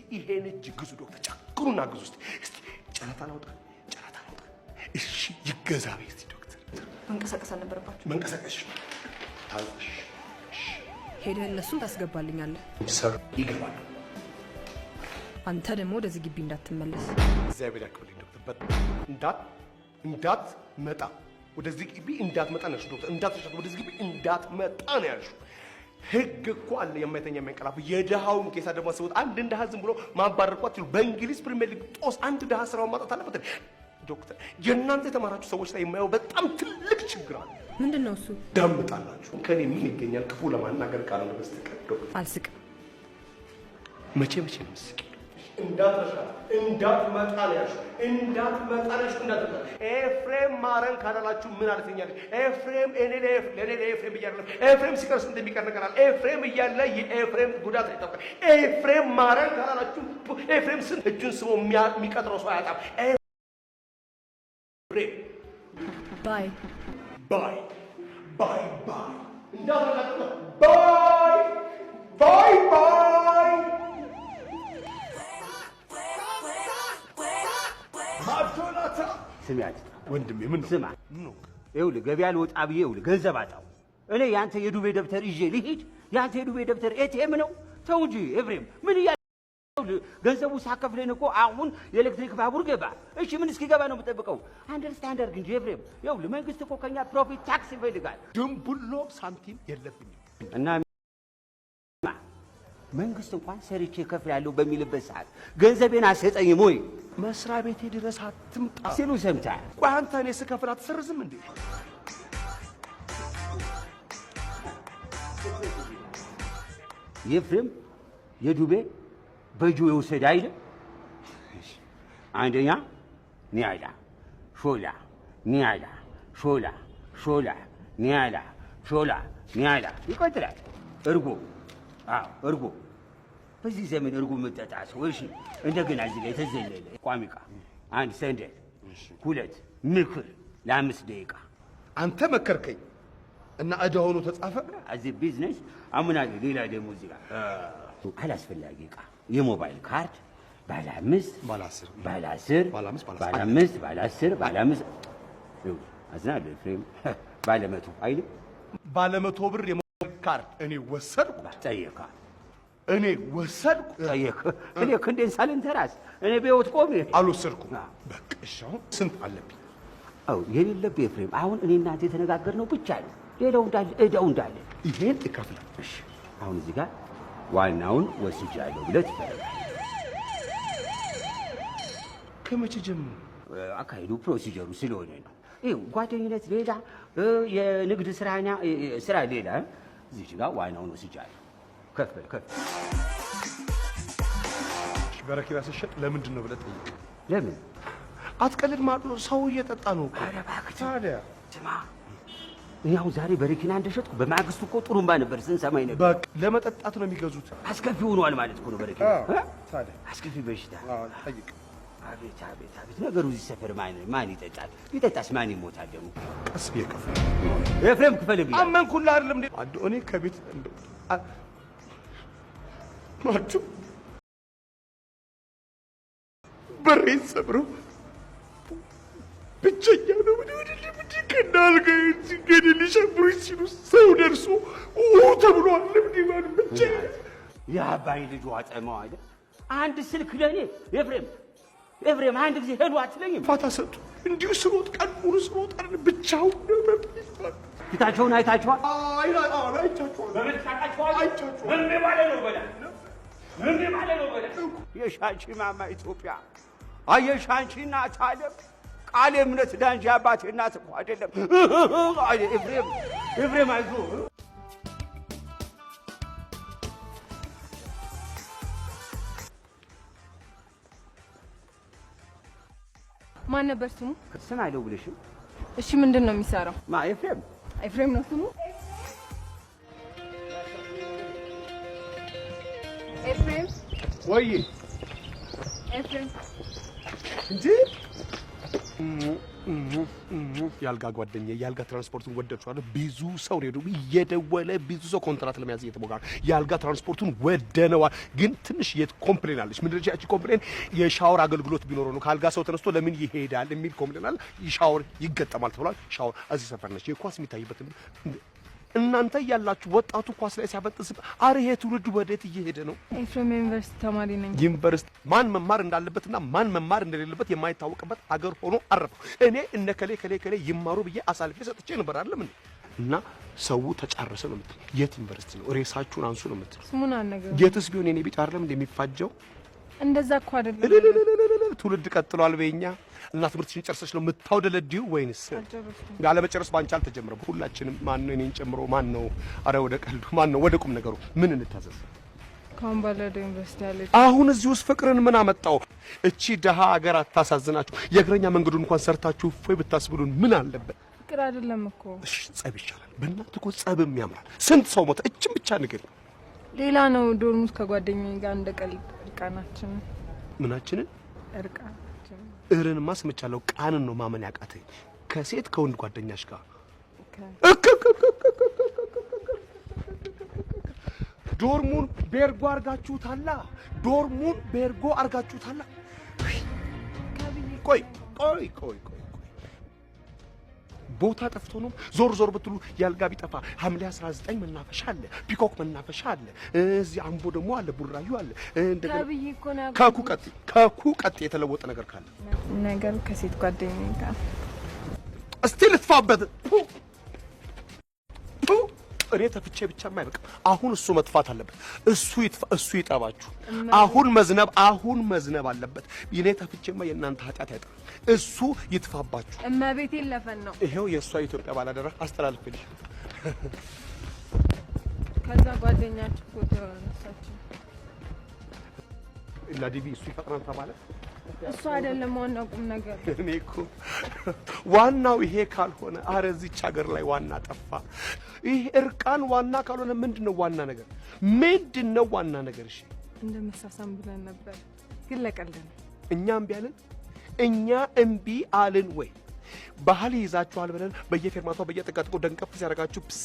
ይሄን እጅ ግዙ ዶክተር፣ ጨክኑና ግዙ። እስቲ እስቲ ጨረታ ላውጣ፣ ጨረታ ላውጣ። እሺ ይገዛ በይ እስቲ ዶክተር። መንቀሳቀስ አልነበረባችሁ። መንቀሳቀስ ታዝሽ ሄደህ እነሱን ታስገባልኛለህ። Sir ይገባሉ። አንተ ደግሞ ወደዚህ ግቢ እንዳትመለስ። እግዚአብሔር ያክብልኝ ዶክተር። በጣም እንዳትመጣ ወደዚህ ግቢ እንዳትመጣ ነው ያልሽው ዶክተር። እንዳትሻት ወደዚህ ግቢ እንዳትመጣ ነው ያልሽው። ህግ እኮ አለ የማይተኛ የሚያንቀላፋ። የድሃውን ኬሳ ደግሞ አስቡት። አንድ ድሃ ዝም ብሎ ማባረር እኮ አትችሉ። በእንግሊዝ ፕሪሚየር ሊግ ጦስ አንድ ድሃ ስራውን ማጣት አለበት ዶክተር። የእናንተ የተማራችሁ ሰዎች ላይ የማየው በጣም ትልቅ ችግር አለ። ምንድን ነው እሱ? ዳምጣላችሁ። ከኔ ምን ይገኛል ክፉ ለማናገር ካልሆነ በስተቀር ዶክተር? አልስቅም። መቼ መቼ ነው የምትስቂው? እንዳትረሻት እንዳትመጣ ነው ያልሽው። እንዳትመጣ ነው ያልሽው። እንዳትመጣ ኤፍሬም ማረን ካላላችሁ ምን አለትኛለች? ኤፍሬም እኔ ለእኔ ለኤፍሬም እያለ ኤፍሬም ሲቀር ስንት የሚቀር ነገር አለ። ኤፍሬም እያለ የኤፍሬም ጉዳት አይታወቅም። ኤፍሬም ማረን ካላላችሁ ኤፍሬም ስንት እጁን ስሞ የሚቀጥረው ሰው አያጣም። ኤፍሬም Bye. Bye bye bye እንዳትረሻት። Bye bye bye። ማዶናታ። ስሚ አንተ። ወንድሜ ምን ነው? ስማ። ምን ነው? ይኸውልህ ገበያ ልወጣ ብዬ ይኸውልህ ገንዘብ አጣሁ። እኔ የአንተ የዱቤ ደብተር ይዤ ልሂድ? የአንተ የዱቤ ደብተር ATM ነው? ተው እንጂ ኤፍሬም፣ ምን እያ ይኸውልህ ገንዘቡ ሳከፍልን እኮ አሁን የኤሌክትሪክ ባቡር ገባ። እሺ ምን እስኪገባ ነው የምጠብቀው? Understand አድርግ እንጂ ኤፍሬም። ይኸውልህ መንግስት እኮ ከኛ profit tax ይፈልጋል። ድንቡሎ ሳንቲም የለብኝም። እና መንግስት እንኳን ሰርቼ እከፍላለሁ በሚልበት ሰዓት ገንዘቤን አትሰጠኝም ወይ? መስሪያ ቤቴ ድረስ አትምጣ ሲሉ ሰምተሃል። ቆይ አንተ እኔ ስከፍል አትሰርዝም እንዴ? የኤፍሬም የዱቤ በእጁ የውሰድ አይልም። አንደኛ ኒያላ ሾላ፣ ኒያላ ሾላ፣ ሾላ ኒያላ ሾላ ኒያላ ይቀጥላል። እርጎ፣ አዎ እርጎ። በዚህ ዘመን እርጎ የምጠጣ ሰው። እሺ እንደገና እዚህ ላይ የተዘለለ ቋሚ ዕቃ አንድ ሰንደል፣ ሁለት ምክር ለ5 ደቂቃ። አንተ መከርከኝ እና ዕዳ ሆኖ ተጻፈ። እዚህ ቢዝነስ አሙና። ሌላ ደግሞ እዚህ ጋር አላስፈላጊ ዕቃ የሞባይል ካርድ ባለ 5 ባለ 10 ባለ 10 ባለ 5 ባለ ባለ 5 ባለ 10 ባለ 5 አዝናለሁ ኤፍሬም፣ ባለ 100 አይልም። ባለ 100 ብር የሞባይል ካርድ እኔ ወሰድኩ። ጠየካ። እኔ ወሰድኩ። ጠየቅ። እኔ ክንዴን ሳልንተራስ እኔ በሕይወት ቆሜ አልወሰድኩም። በቃ እሺ፣ አሁን ስንት አለብኝ? አው የሌለብህ ኤፍሬም፣ አሁን እኔ እናንተ የተነጋገርነው ብቻ ነው። ሌላው እንዳለ ዕዳው እንዳለ ይሄን እከፍላለሁ። እሺ አሁን እዚህ ጋር ዋናውን ወስጃለሁ ብለህ ትፈርማለህ። ከመቼ ጀምሮ? አካሄዱ procedure ኡ ስለሆነ ነው። ይኸው ጓደኝነት ሌላ፣ የንግድ ስራ ሌላ። እዚህ ጋር ዋናውን ወስጃለሁ። ከፍ በል ከፍ። በረኪና ስሸጥ ለምንድን ነው ብለህ ጠይቅ። ለምን? አትቀልድ ማዶ፣ ሰው እየጠጣ ነው እኮ። ኧረ እባክህ። ታዲያ። ስማ እኔ አሁን ዛሬ በረኪና እንደሸጥኩ በማግስቱ እኮ ጥሩምባ ነበር ስንሰማኝ ነበር። በቃ ለመጠጣት ነው የሚገዙት። አስከፊ ሆኗል ማለት እኮ ነው በረኪና። እ? ታዲያ። አስከፊ በሽታ። አዎ፣ ጠይቅ። አቤት አቤት አቤት ነገሩ። እዚህ ሰፈር ማን ማን ይጠጣል? ቢጠጣስ ማን ይሞታል ደግሞ? ቀስ ብዬ ከፍል። ኤፍሬም ክፈል ብያለሁ። አመንኩልህ አይደለም እንዴ? አንዱ እኔ ከቤት እንደው ማቹ በሬን ሰብረው ብቸኛ ነው ምን ወደ ምን ከናልጋ ገደል ሊሸብሩኝ ሲሉ ሰው ደርሶ ኡ ተብሏል። ምን ይባል ብቸኛ። የአባይ ልጅ ዋጠመው አይደል? አንድ ስልክ ለእኔ ኤፍሬም፣ ኤፍሬም አንድ ጊዜ ሄዱ አትለኝም? ፋታ ሰጡ። እንዲሁ ስሮጥ ቀን ሙሉ ስሮጥ አይደል ብቻውን ነበር። ፊታቸውን አይታችኋል? አይ አይቻችኋል። በምን ታውቃችኋል? አይቻችኋል። ምን ባለ ነው በላ፣ ምን ባለ ነው በላ። የሻንቺ ማማ ኢትዮጵያ፣ አየሽ አንቺ እናት አለም ቃል እምነት ዳንጂ አባቴ እናት እኮ አይደለም። አይ ኤፍሬም፣ ኤፍሬም አይዞህ። ማን ነበር ስሙ? ስም አይደውልሽም። እሺ ምንድን ነው የሚሰራው? ማ ኤፍሬም? ኤፍሬም ነው ስሙ? ኤፍሬም። ወይ። ኤፍሬም። እንጂ። የአልጋ ጓደኛ፣ የአልጋ ትራንስፖርቱን ወደድሽው? ብዙ ሰው ሄዱ እየደወለ፣ ብዙ ሰው ኮንትራት ለመያዝ እየተሞከረ፣ የአልጋ ትራንስፖርቱን ወደነዋል። ግን ትንሽ የት complain አለች። ምንድን ነች ያቺ complain? የሻወር አገልግሎት ቢኖረው ነው፣ ከአልጋ ሰው ተነስቶ ለምን ይሄዳል የሚል complain አለ። ሻወር ይገጠማል ተብሏል። ሻወር እዚህ ሰፈር ነች። የኳስ የሚታይበት እናንተ እያላችሁ ወጣቱ ኳስ ላይ ሲያፈጥስ፣ አረ ይሄ ትውልድ ወዴት እየሄደ ነው? ኤፍሬም፣ ዩኒቨርሲቲ ተማሪ ነኝ። ዩኒቨርሲቲ ማን መማር እንዳለበትና ማን መማር እንደሌለበት የማይታወቅበት አገር ሆኖ አረፈው። እኔ እነ ከሌ ከሌ ከሌ ይማሩ ብዬ አሳልፌ ሰጥቼ ነበር አይደለም እንዴ? እና ሰው ተጫረሰ ነው የምትል። የት ዩኒቨርሲቲ ነው? ሬሳችሁን አንሱ ነው የምትል። ስሙን አልነግርህም። የትስ ቢሆን የኔ ቢጫ አይደለም እንደሚፋጀው? እንደዛ እኮ አይደለም። እልልልልልል፣ ትውልድ ቀጥሏል በኛ። እና ትምህርትሽን ጨርሰሽ ነው የምታውደለድዩ ወይንስ? አልጨረስኩም። ያለመጨረስ ባንቺ አልተጀመረም። ሁላችንም ማን ነው እኔን ጨምሮ ማን ነው? አረ ወደ ቀልዱ ማን ነው? ወደ ቁም ነገሩ ምን እንታዘዝ? ከአሁን በኋላ ወደ ዩኒቨርሲቲ አልሄድም። አሁን እዚህ ውስጥ ፍቅርን ምን አመጣው? እቺ ደሃ ሀገር አታሳዝናችሁ? የእግረኛ መንገዱን እንኳን ሰርታችሁ እፎይ ብታስብሉን ምን አለበት? ፍቅር አይደለም እኮ። እሺ ጸብ ይሻላል። በእናትህ እኮ ጸብም ያምራል። ስንት ሰው ሞተ? እችም ብቻ ንገሪኝ። ሌላ ነው። Dorm ውስጥ ከጓደኛዬ ጋር እንደ ቀልድ እርቃናችንን ምናችንን? እርቃናችንን። እርንማ ሰምቻለሁ። ቃንን ነው ማመን ያቃተኝ። ከሴት ከወንድ ጓደኛሽ ጋር? Dorm ኡን ቤርጎ አርጋችሁታላ። Dorm ኡን ቤርጎ አርጋችሁታላ። ቆይ ቆይ ቆይ ቆይ ቆይ፣ ቦታ ጠፍቶ ነው? ዞር ዞር ብትሉ ያልጋ ቢጠፋ ሐምሌ 19 መናፈሻ አለ፣ ፒኮክ መናፈሻ አለ፣ እዚህ አምቦ ደግሞ አለ፣ ቡራዩ አለ። እንደገና ከብዬ እኮ ነው። ከኩ ቀጥ ከኩ ቀጥ የተለወጠ ነገር ካለ። ነገሩ ከሴት ጓደኛዬ ጋር። እስቲ ልትፋበት። ፑ ፑ! እኔ ተፍቼ ብቻ አይበቃም። አሁን እሱ መጥፋት አለበት። እሱ ይጥፋ፣ እሱ ይጠባችሁ። አሁን መዝነብ አለበት። እኔ ተፍቼማ የእናንተ ኃጢአት አይጠራም። እሱ ይጥፋባችሁ። እመቤቴን ለፈን ነው። ይሄው የእሷ የኢትዮጵያ ባላደራ አስተላልፍልሽ። ከዛ ጓደኛችን ፎቶ አነሳችን። እና ዲቪ እሱ ይፈጥናል ተባለ። እሱ አይደለም ዋናው ቁም ነገር። እኔ እኮ ዋናው ይሄ ካልሆነ አረ እዚች ሀገር ላይ ዋና ጠፋ። ይሄ እርቃን ዋና ካልሆነ ምንድን ነው ዋና ነገር? ምንድን ነው ዋና ነገር? እሺ። እንደ መሳሳም ብለን ነበር፣ ግን ለቀልድ ነው። እኛ እምቢ አልን? እኛ እምቢ አልን ወይ? ባህል ይይዛችኋል ብለን በየፌርማታው በየጠቃጥቆ ደንቀፍ ሲያደርጋችሁ ፕስ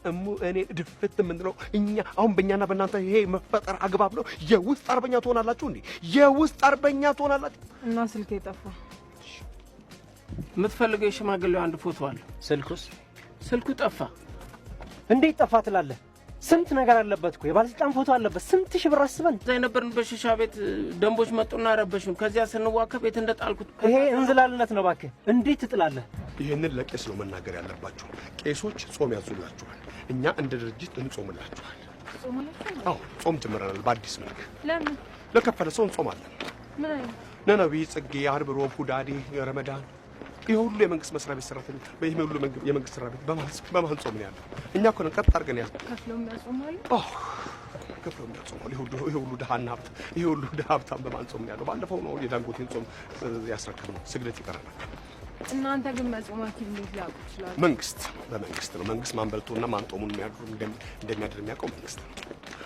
እሙ እኔ ድፍት የምንለው እኛ፣ አሁን በእኛና በእናንተ ይሄ መፈጠር አግባብ ነው? የውስጥ አርበኛ ትሆናላችሁ እንዴ? የውስጥ አርበኛ ትሆናላችሁ። እና ስልኬ ጠፋ። የምትፈልገው የሽማግሌው አንድ ፎቶ አለ። ስልኩስ? ስልኩ ጠፋ። እንዴት ጠፋ ትላለህ? ስንት ነገር አለበት እኮ፣ የባለስልጣን ፎቶ አለበት። ስንት ሺህ ብር አስበን። እዛ የነበርንበት ሺሻ ቤት ደንቦች መጡና ረበሹን። ከዚያ ስንዋከብ የት እንደጣልኩት ይሄ እንዝላልነት ነው። እባክህ እንዴት ትጥላለህ? ይህንን ለቄስ ነው መናገር ያለባችሁ። ቄሶች ጾም ያዙላችኋል። እኛ እንደ ድርጅት እንጾምላችኋል። አዎ ጾም ጀምረናል በአዲስ መልክ። ለምን? ለከፈለ ሰው እንጾማለን። ምን አይነት? ነነዌ፣ ጽጌ፣ ዓርብ፣ ሮብ፣ ሁዳዴ፣ ረመዳን፣ ይሄ ሁሉ የመንግስት መስሪያ ቤት ሰራተኛ፣ ይሄ ሁሉ የመንግስት መስሪያ ቤት በማን ጾም ነው ያለው? እኛ እኮ ነን ቀጥ አድርገን ያዝ ከፍለው የሚያጾማሉ? አዎ ከፍለው የሚያጾማሉ። ይሄ ሁሉ ድሃና ሀብት፣ ይሄ ሁሉ ድሃ ሀብታም በማን ጾም ነው ያለው? ባለፈው ነው የዳንጎቴን ጾም ያስረከብነው። ስግደት ይቀረናል። እናንተ ግን መጾማችሁ እንዴት ሊያውቁ ይችላሉ? መንግስት በመንግስት ነው። መንግስት ማን በልቶና ማን ጦሙን እንደሚያድር የሚያውቀው መንግስት ነው።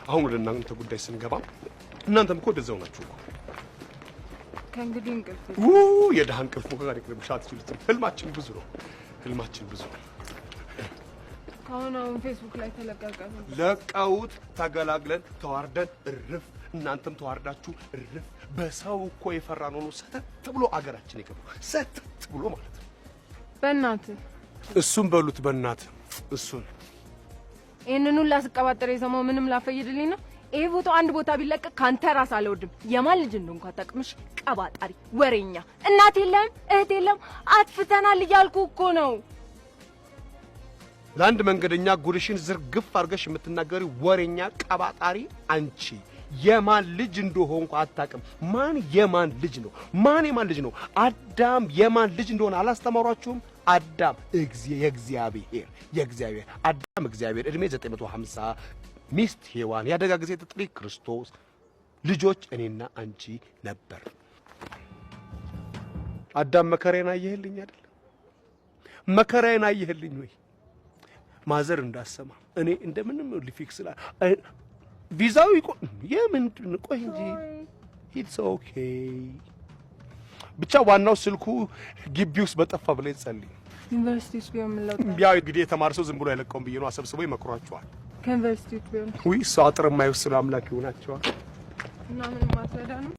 አሁን ወደ እናንተ ጉዳይ ስንገባ እናንተም እኮ ወደዛው ናችሁ እኮ። ከእንግዲህ እንቅልፍ ው የድሃ እንቅልፍ ጋር ይቅርብሽ፣ አትችሉትም። ህልማችን ብዙ ነው። ህልማችን ብዙ ነው። ከአሁን አሁን ፌስቡክ ላይ ተለቀቀ። ለቀውት ተገላግለን ተዋርደን እርፍ፣ እናንተም ተዋርዳችሁ እርፍ። በሰው እኮ የፈራን ሆኖ ሰተት ብሎ አገራችን የገባው ሰተት ብሎ ማለት ነው። በእናትህ። እሱን በሉት በእናትህ እሱን። ይህንን ሁላ ስቀባጠር የሰማው ምንም ላፈይድልኝ ነው። ይሄ ፎቶ አንድ ቦታ ቢለቀቅ ካንተ ራስ አልወርድም። የማን ልጅ እንደሆንኩ አታውቅምሽ። ቀባጣሪ፣ ወሬኛ፣ እናት የለም እህት የለም፣ አጥፍተናል እያልኩ እኮ ነው። ለአንድ መንገደኛ ጉድሽን ዝርግፍ አድርገሽ የምትናገሪ ወሬኛ ቀባጣሪ አንቺ የማን ልጅ እንደሆንኩ አታውቅም። ማን የማን ልጅ ነው? ማን የማን ልጅ ነው? አዳም የማን ልጅ እንደሆነ አላስተማሯችሁም? አዳም የእግዚአብሔር አዳም እግዚአብሔር ዕድሜ 950፣ ሚስት ሔዋን፣ የአደጋ ጊዜ ተጠሪ ክርስቶስ፣ ልጆች እኔና አንቺ ነበር። አዳም መከራዬን አየህልኝ አይደል? መከራዬን አየህልኝ ወይ? Mother እንዳሰማ እኔ እንደምንም ል fix ላ ቪዛው ይቆ የምንድን ቆይ እንጂ it's okay። ብቻ ዋናው ስልኩ ግቢ ውስጥ በጠፋ ብለህ ጸልይ። ዩኒቨርሲቲ ውስጥ ቢሆን ምን ለውጥ አለ? ያው እንግዲህ የተማረ ሰው ዝም ብሎ አይለቀውም ብዬ ነው። አሰብስበው ይመክሯቸዋል። ከዩኒቨርሲቲ ውጭ ቢሆን? ውይ፣ እሱ አጥር የማይወስነው አምላክ ይሆናቸዋል። እና ምንም አትረዳንም።